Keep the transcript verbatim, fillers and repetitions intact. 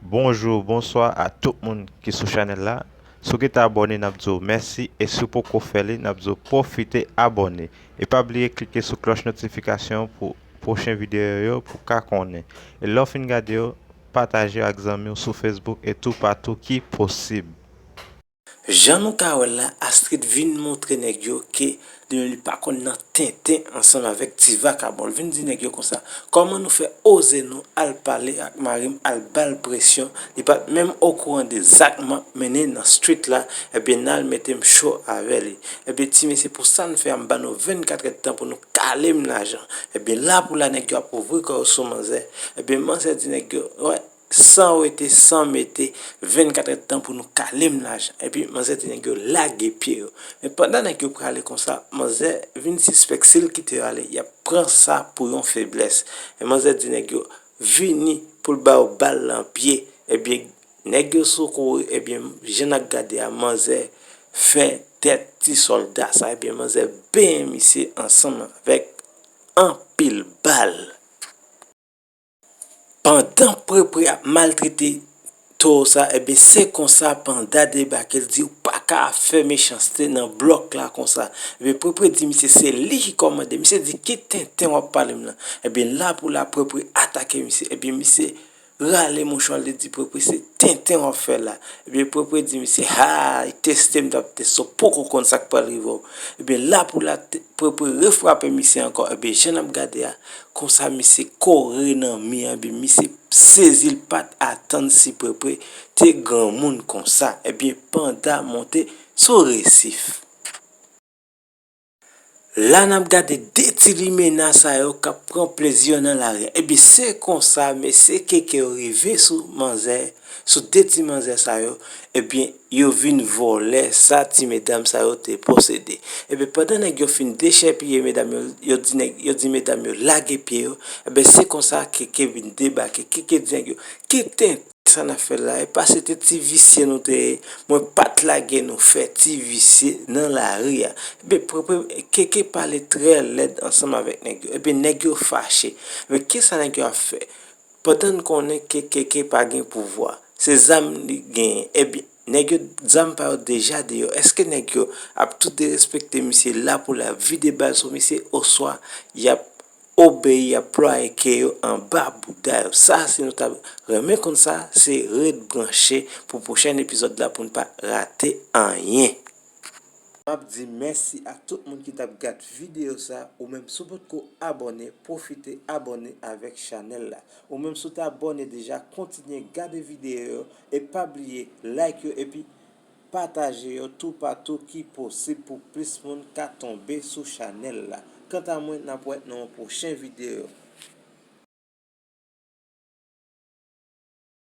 Bonjou, bonswa a tout moun ki sou chanèl la. Si w gentan abòne, n ap di w mèsi, e si w poko fè li, n ap di w pwofite abòne. E pa bliye klike sou klòch notifikasyon pou pwochen videyo yo pou w ka konnen. E lè w fin gade yo, pataje yo ak zanmi w sou Facebook e toupatou ki posib. Jan nou ka wè l la, Astrid vin montre nèg yo ke li menm li pa konn nan tenten ansanm avèk ti vakabon. L vin di nèg yo konsa, kòman nou fè oze nou al pale ak mari m, al ba l presyon, li pa t menm okouran de zak m ap mennen nan street la, ebyen n al mete m cho avè li. Ebyen ti mesye, pou sa n fè a, m ba nou vennkat èdtan pou nou kale m lajan. Ebyen la pou la nèg yo ap ouvri kò yo sou manzè. Ebyen manzè di nèg yo, wè, san wete, san mete, vennkat èdtan pou nou kale m lajan. Epi manzè di nèg yo lage pye yo. Men pandan nèg yo prale konsa, manzè vin sispèk si l kite yo ale, y ap pran sa pou yon feblès. E manzè di nèg yo vini pou l ba yo bal nan pye. Ebyen, nèg yo sou kouri, ebyen, jan n ap gade a, manzè fè tèt ti sòlda sa, ebyen, manzè benyen misye ansanm avèk anpil bal. Pandan Prepre ap maltrete towo sa, ebyen, se konsa Panda debake, l di, ou pa ka ap fè mechanste nan blòk la konsa. Ebyen, Prepre di misye se li ki kòmande. Misye di, ki tenten w ap pale m lan? Ebyen, la pou la, Prepre atake misye. Ebyen, misye rale mouchwa l, li di, Prepre, se tenten w ap fè la. Ebyen, Prepre di misye, ha, teste m t ap teste w, poko konn sa k pral rive w. Ebyen, la pou la, Prepre refrape misye ankò. Ebyen, jan n ap gade a, konsa misye kore nan mi an, ebyen, misye sezi, l pa t atann si Prepre te granmoun konsa. Ebyen, Panda monte sou resif. La n ap gade de ti limena sa yo k ap pran plezi yo nan lari a. Ebyen, se konsa mesye Keke yo rive sou manzè, sou de ti manzè sa yo, ebyen, yo vin vòlè sa ti medam sa yo te posede. Ebyen, pandan nèg yo fin dechèpiye medam yo, yo di nèg, yo di medam yo lage pye yo, ebyen, se konsa Keke vin debake. Keke di nèg yo, ki tenten sa n ap fè la, e pa se te ti visye nou te ye, mwen pa t lage nou fè ti visye nan lari a. Ebyen, Prepre, Keke pale trè lèd ansanm avèk nèg yo. Ebyen, nèg yo fache. Men kisa nèg yo ap fè? Pandan n konnen ke Keke pa gen pouvwa, se zam li genyen. Ebyen, nèg yo, zam pa yo deja deyò. Èske nèg yo ap tou derespekte misye la pou la, vide bal sou misye, oswa y ap obeyi, y ap plwaye ke yo anba bouda yo? Sa, si nou ta renmen konn sa, se ret branche pou pwochèn epizòd la pou n pa rate anyen. M ap di mèsi a tout moun ki t ap gad videyo sa. Ou menm, si w potko abòne, pwofite abòne avèk chanèl la. Ou menm, si w te abòne deja, kontinye gade videyo yo e pa bliye like yo epi pataje yo toupatou ki posib pou plis moun ka tonbe sou chanèl la. Kanta mwen, n ap wè nan yon pwochen videyo.